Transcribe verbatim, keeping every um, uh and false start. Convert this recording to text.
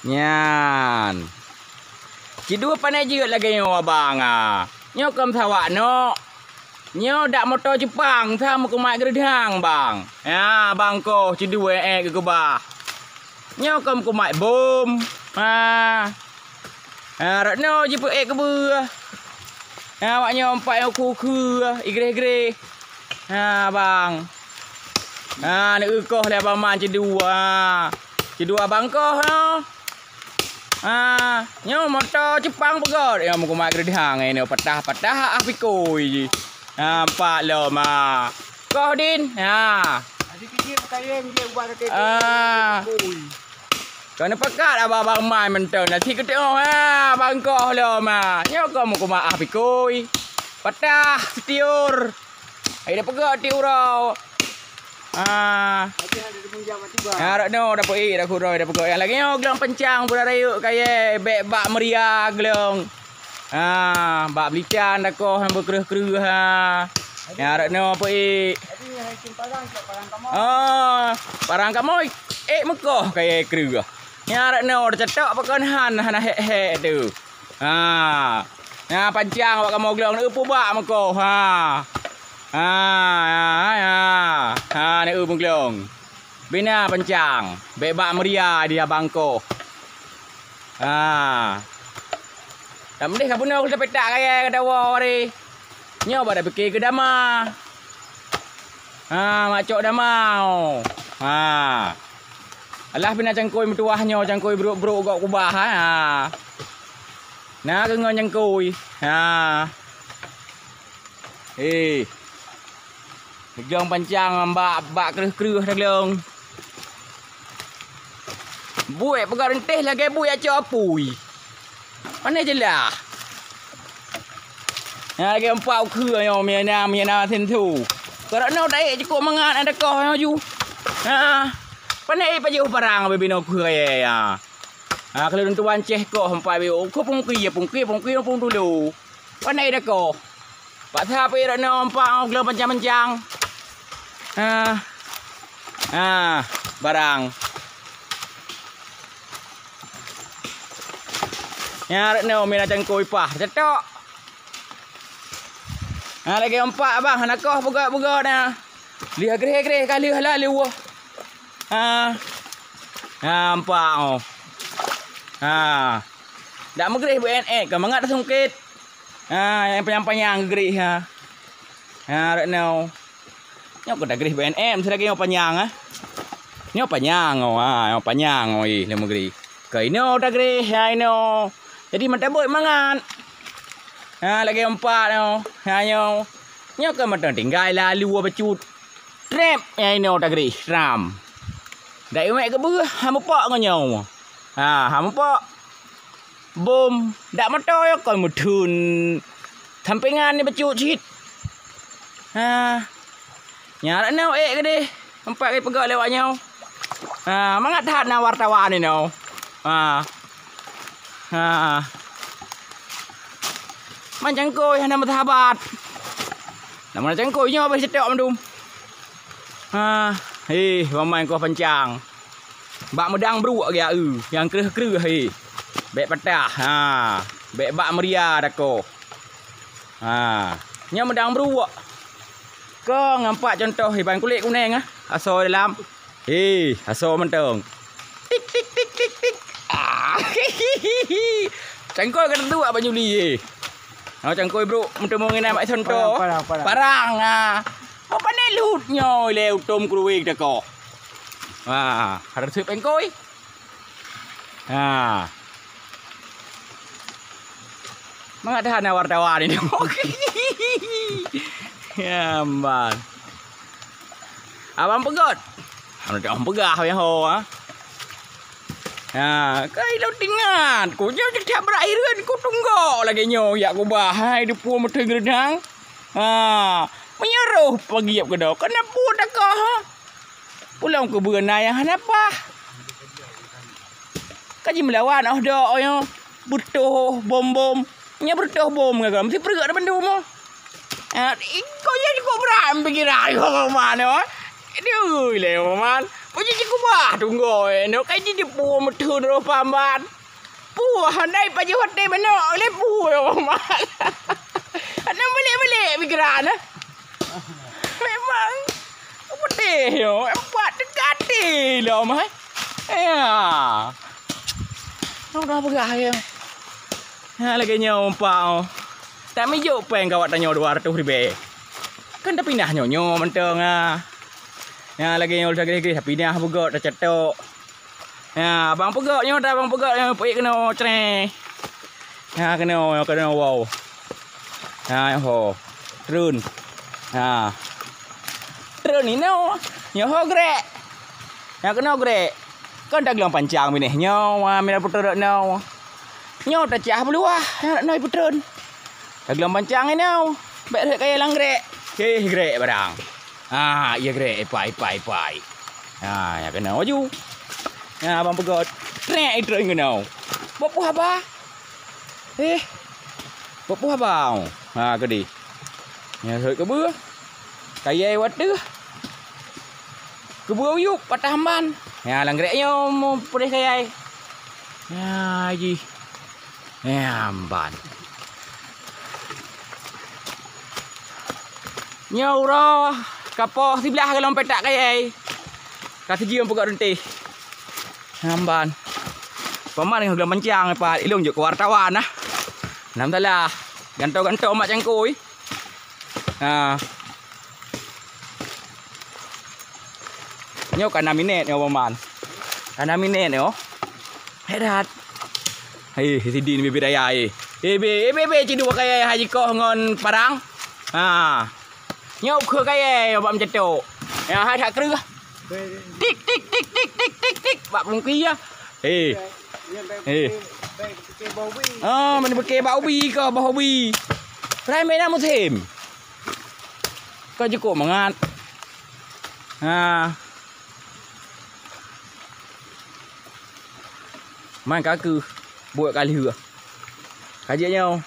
Nyan. Cidua pané jeuet lagèe nyoe abang, ah. Nyoe keuem sawak nok. Nyoe dak moto Jepang sa meukumat geureudang, bang. Ya, bang koh cidua ék geukeubah. Nyoe keuem kumat bom. Ha. Ha, rot nyoe jipeuék keubeue. Ha, awak nyoe empat nyang ukeue-ukeue, igreh-greh. Ha, bang. Ha, neukoh lé abang man cidua. Cidua bang koh nyoe. Ha, nyoe moto Jepang peugöt. Nyoe meukumat geureudang, eh, nyoe patah-patah ah pikôi jih. Ha, empat lom, ha. Koh din. Ha. Ah. Kon pakat abang-abang mai mantong. Nasi keuteuk, ha, bang koh lom, ha. Nyoe keuh meukumat ah pikôi. Patah setiur. Ai dah peugah ti uroe. Ah. Ha, rot nyoe dah peuék dah kuroi dah peugah. Nyang lagèe nyoe glöng pancang pura rayeuk kayèe bèk bak meuria glöng. Ha, bak beulitan dakoh nyang beukreueh-kreueh ha. Nyang rot nyoe peuék. Oh, parang kamoe ék meukoh kayèe kreueh. Nyang rot nyoe teucatok pakon han hana hék-hék tu. Ha. Nyang pancang bak kamoe glöng, neupeubak meukoh. Ha. Ha, ha, ha. Ha, neupeubak glöng. Bina pancang, bèk bak meuria di abang koh. Ha. Dak meudeh ka bunoe ka tapetak kayèe ka tawoe hari. Nyoe bak tapike keu dama. Ha, mak cok dama. Oh. Ha. Alah pih na cangkôi meutuwah nyoe, cangkôi brôk-brôk gok kubah, ha. Na keu ngon cangkôi. Ha. Eh. Neujong pancang bak, bak kreueh-kreueh taglong. Buet peugah reunteh lagèe buet cok apui. Pane jeulaih. Nyang lagèe empat ukeue nyoe, mie na, mie na sentu. Karena taék cukôp mangat ada koh nyoe ju. Ha. Pane ék pajoh parang binoe ukeue ya. Ha, kalau tuan ceh koh empat biu, ukeue pungki, pungki, pungki, pung dulu. Pane ada koh. Paksa pih rot nyoe empat glöng pancang-pancang. Ah. Ah, barang. Nyan rot nyoe mina cangkôi pah, cetok. Ah, lagèe empat bang, hana koh peugöt-peugöt na. Lheueh greh-greh ka lheueh lalu. Ah. Ah, empat oh. Ah. Dak meugreh beu ék-ék, ka mangat sungkét. Ha, nyang panyang-panyang geugreh ha. Ha, rot nyoe. Nyoe keu tagreh B N M, seulagèe nyoe panyang ah. Nyoe panyang oh, ha, nyoe panyang oh, ih, lé meugreh. Keu inoe tagreh, ha, inoe. Jadi meutabot mangat. Ha, lagèe empat nyoe. Ha, nyoe. Nyoe keu meuteung tinggai lalu bacut. Trép nyang inoe tagreh, ram. Dak iwet keubeuh, ha mupok ngon nyoe. Ha, ha mupok. Bom, dak moto yo kon meutheun. Sampingan ni bacut cit. Ha. Nyan inoe ék keudeh. Empat kali peugah lewat nyoe. Ha, mangat that na wartawan inoe. Ha. Ha. Man cangkôi hana meusahabat. Nama cangkôi nyoe bah cetok mandum. Ha, heh, bamai koh pancang. Bak meudang bruek gaya eu, nyang kreueh-kreueh heh. Bèk patah, ha. Bèk bak meuria dakoh. Ha. Nyoe meudang bruek. Kong nampak contoh iban kulét kuneng ah, asoe dalam. Heh, asoe mantong. Tik, tik, tik, tik, tik. Ah. Cangkôi ka teuntu bak banyuli, eh. Oh, cangkôi brok meuteumé nginan bak contoh. Parang, parang, parang. Parang, ah. Oh, pane lut nyoe lé utom kruweng teukoh. Ha, hareusuet pengkôi. Ha. Mangat that na wartawan ini. Ya, man. Abang peugöt. Abang peugah weh ho, ha. Ha, kai lo tingat. Ku nyoe cit that brat hireuen ku tunggok lagèe nyoe yak kubah. Hai, deupue meuteung reudang. Ha, meunyoe roh pagiep keunoe, keuneuk buet takoh, ha? Pulang keubeue na nyang hana paih. Ka jimeulawan oh dok nyoe, beutoh bom-bom. Nyoe beutoh bom ngon meusi peureuk bandum, oh. Ha, iko je cukup brat pikiran, oh, man, oh. Aduh, lé, oh, man. Uji jikubah tunggoi, nok kai di depu meuteun roh pamban. Puh, handai pajoh até manok, lé puh roh mat. Aneuk balek-balek pikiran, eh. Memang, peudeh nyoe, empat dekati lom, eh. Ya. Udah peugah, ya. Ha, lagèe nyoe, umpak, oh. Tak mijok péng kawat tanyoe dua ratus ribèe. Kan tapinah nyoe, nyoe mantong, ah. Ya, lagèe nyoe, lagèe-lagèe, tapinah beugok, tacetok. Ya, abang peugok nyoe, dah abang peugok nyoe, peuék keunoe, creh. Ya, keunoe, keunoe, wow. Ya, ho. Treun. Ya. Treun inoe. Nyoe ho grek. Ya, keunoe grek. Kon taglang pancang binéh nyoe, wa, mira putreun nyoe. Nyoe tacah beuluwah, ya, nyoe putreun. Taglang pancang inoe. Bèk rhot kayèe lam grek. Heh, grek barang. Ah, iya grek, ipai, ipai, ipai. Ha, ya keunoe laju. Ya, abang peugah, trek, trek keunoe. Boh puh haba. Eh. Boh puh haba. Ha, keudeh. Ya, sot keubeue. Kayèe watèe. Keubeue uyup, patah ban. Ya, lam grek nyoe, peudeh kayèe. Ya, jih. Nyamban. Nyoe uroe ka poh siblaih golom petak kayèe. Ka sijeuem peugah reunteh. Nyamban. Paman ngon golom mancang pat ilong jok keu wartawan nah. Nam salah. Gantoe-gantoe mak cangkui. Ha. Nyoe ka nam minèt nyoe, Paman. Ka nam minèt nyoe. Hebat. Hei, sidin bibit raya, eh. Eh, be, eh, be, be, ciduk kayèe haji koh ngon parang. Ha. Nyoe keu kayèe bak meucetok. Ya, hai that kreueh. Tik, tik, tik. Bak pungki ya. Hei. Hei. Ah, mana pakai bak ubi ke, bak ubi. Ramai nak musim. Ka jukuk mangat. Ha. Man ka keuh buet ka lheueh. Ka jeuet nyoe.